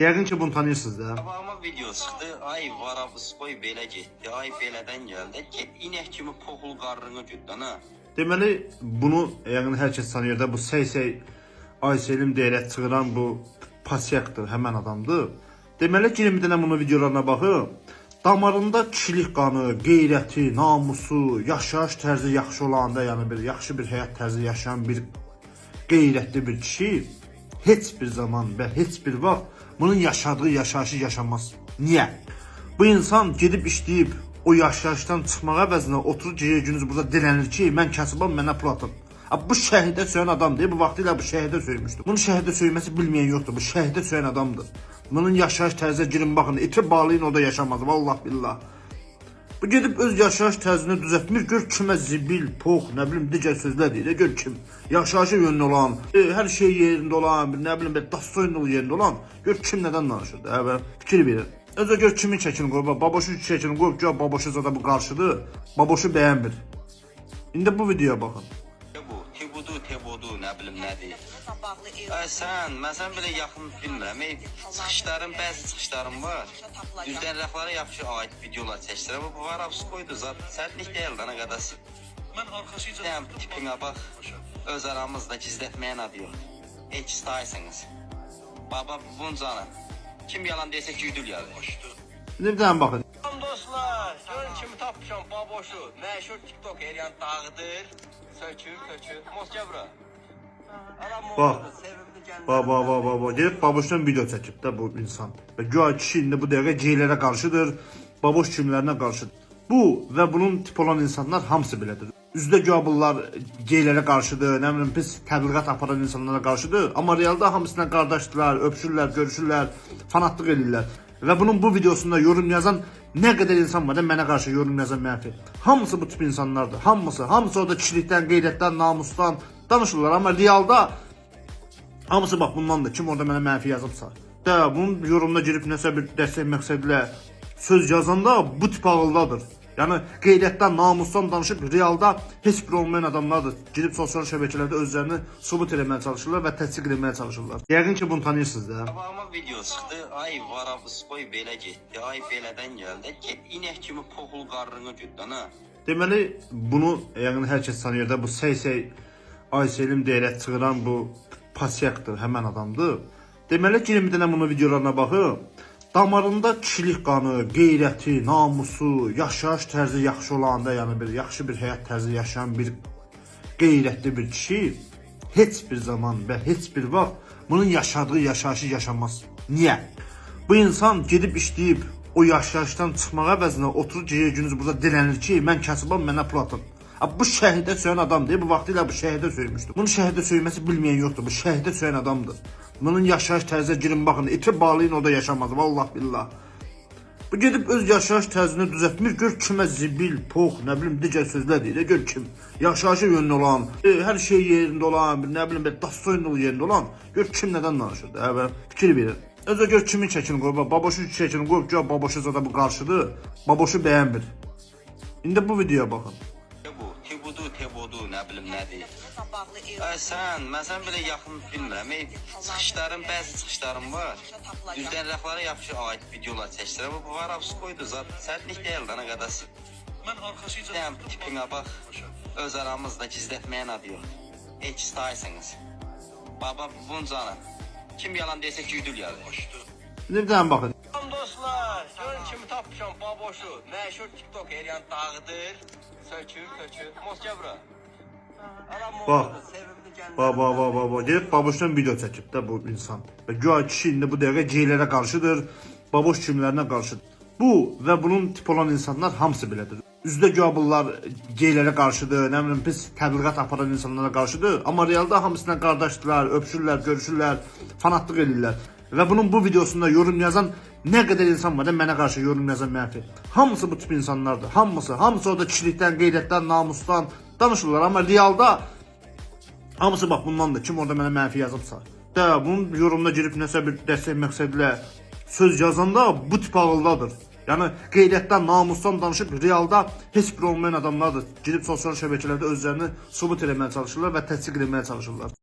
Yəqin ki bunu tanıyırsınız da. Qabağıma video çıxdı. Ay Varavskoy belə getdi. Ay belədən gəldi. Get inək kimi poxul qarnını güd ana. Deməli bunu yəqin hər kəs tanıyır da, bu səy-səy Ayselim deyərək çığıran bu pasiyakdır, həmən adamdır. Deməli girin bir dənə bunun videolarına baxın. Damarında kişilik qanı, qeyrəti, namusu, yaşayış tərzi yaxşı olanda, yəni bir yaxşı bir həyat tərzi yaşayan bir qeyrətli bir kişi heç bir zaman və heç bir vaxt bunun yaşadığı yaşayışı yaşamaz. Niyə? Bu insan gedib işləyib o yaşayışdan çıxmaq əvəzinə oturur gecə gündüz burada dilənir ki, mən kasıbam, mənə pul atın. Bu şəhidə söyən adam deyil, bu vaxtilə bu şəhidə söymüşdü. Bunun şəhidə söyməsi bilməyən yoxdur. Bu şəhidə söyən adamdır. Bunun yaşayış tərzinə girin baxın, iti bağlayın o da yaşamaz. Vallah billah. Bu gedib öz yaşayış tərzini düzəltmir, gör kimə zibil, pox, nə bilim digər sözlər deyir, gör kim. Yaşayışı yönlü olan, hər şey yerində olan, bir nə bilim bir dastoyunlu yerində olan, gör kim nədən danışır da, hə, fikir verin. Özə gör kimin şəklini qoyub, baboşun şəklini qoyub, gör baboşu zada bu qarşıdır, baboşu bəyənmir. İndi bu videoya baxın. Bu tebudu, tebodu, nə bilim nədir. Ay sən, mən sən belə yaxın bilmirəm. Ey, çıxışların, bəzi çıxışlarım var. Düzdənrəxlara yaxşı aid videolar çəkdirəm. Bu Varavskoydur zat. Sərtlik deyil dana qardaş. Mən arxasıca Sən tipinə bax. Öz aramızda gizlətməyin adı yox. Heç staysınız. Baba bunun canı. Kim yalan desə güdül yalı. İndi bir dənə baxın. Salam dostlar, görün kimi tapmışam baboşu. Məşhur TikTok eləyən dağıdır, sökür, tökür. Moskva bura. Aram Bax. sevimli gənclər. Bax, bax, bax, bax, bax. Gedib baboşdan video çəkib də bu insan. Və güya kişi indi bu dəqiqə geylərə qarşıdır, baboş kimlərinə qarşıdır. Bu və bunun tip olan insanlar hamısı belədir. Üzdə güya bunlar geylərə qarşıdır, nə bilim pis təbliğat aparan insanlara qarşıdır, amma realda hamısına qardaşdırlar, öpüşürlər, görüşürlər, fanatlıq eləyirlər. Və bunun bu videosunda yorum yazan nə qədər insan var da mənə qarşı yorum yazan mənfi. Hamısı bu tip insanlardır. Hamısı, hamısı orada kişilikdən, qeyrətdən, namusdan danışırlar, amma realda hamısı bax bundandır. Kim orada mənə mənfi yazıbsa. Də bunun yorumuna girib nəsə bir dəstək məqsədlə söz yazanda bu tip ağıldadır. Yəni qeyrətdən, namusdan danışıb realda heç bir olmayan adamlardır. Girib sosial şəbəkələrdə özlərini sübut eləməyə çalışırlar və təsdiq eləməyə çalışırlar. Yəqin ki bunu tanıyırsınız da. Qabağıma video çıxdı. Ay Varavskoy belə getdi. Ay belədən gəldi. Get inək kimi poxul qarnını güd ana. Deməli bunu yəqin hər kəs tanıyır da, bu səy-səy Ayselim deyərək çığıran bu pasiyakdır, həmən adamdır. Deməli girin bir dənə bunun videolarına baxın. Damarında kişilik qanı, qeyrəti, namusu, yaşayış tərzi yaxşı olanda, yəni bir yaxşı bir həyat tərzi yaşayan bir qeyrətli bir kişi heç bir zaman və heç bir vaxt bunun yaşadığı yaşayışı yaşamaz. Niyə? Bu insan gedib işləyib o yaşayışdan çıxmaq əvəzinə oturur gecə gündüz burada dilənir ki, mən kasıbam, mənə pul atın. Bu şəhidə söyən adam deyil, bu vaxtilə bu şəhidə söymüşdü. Bunun şəhidə söyməsi bilməyən yoxdur. Bu şəhidə söyən adamdır. Bunun yaşayış tərzinə girin baxın, iti bağlayın o da yaşamaz. Vallah billah. Bu gedib öz yaşayış tərzini düzəltmir, gör kimə zibil, pox, nə bilim digər sözlər deyir, gör kim. Yaşayışı yönlü olan, hər şey yerində olan, bir nə bilim bir dastoyunlu yerində olan, gör kim nədən danışır da, hə, fikir verin. Özə gör kimin şəklini qoyub, baboşun şəklini qoyub, gör baboşu zada bu qarşıdır, baboşu bəyənmir. İndi bu videoya baxın. Bu tebudu, tebodu, nə bilim nədir. Ay sən, mən sən belə yaxın bilmirəm. Ey, çıxışların, bəzi çıxışlarım var. Düzdənrəxlara yaxşı aid videolar çəkdirəm. Bu Varavskoydur zat. Sərtlik deyil dana qardaş. Mən arxasıca Sən tipinə bax. Öz aramızda gizlətməyin adı yox. Heç staysınız. Baba bunun canı. Kim yalan desə güdül yalı. İndi bir dənə baxın. Salam dostlar, görün kimi tapmışam baboşu. Məşhur TikTok eləyən dağıdır, sökür, tökür. Moskva bura. Aram Bax. sevimli gənclər. Bax, bax, bax, bax, bax. Gedib baboşdan video çəkib də bu insan. Və güya kişi indi bu dəqiqə geylərə qarşıdır, baboş kimlərinə qarşıdır. Bu və bunun tip olan insanlar hamısı belədir. Üzdə güya bunlar geylərə qarşıdır, nə bilim pis təbliğat aparan insanlara qarşıdır, amma realda hamısına qardaşdırlar, öpüşürlər, görüşürlər, fanatlıq eləyirlər. Və bunun bu videosunda yorum yazan nə qədər insan var da mənə qarşı yorum yazan mənfi. Hamısı bu tip insanlardır. Hamısı, hamısı orada kişilikdən, qeyrətdən, namusdan danışırlar, amma realda hamısı bax bundandır. Kim orada mənə mənfi yazıbsa. Də bunun yorumuna girib nəsə bir dəstək məqsədlə söz yazanda bu tip ağıldadır. Yəni qeyrətdən, namusdan danışıb realda heç bir olmayan adamlardır. Girib sosial şəbəkələrdə özlərini sübut eləməyə çalışırlar və təsdiq eləməyə çalışırlar.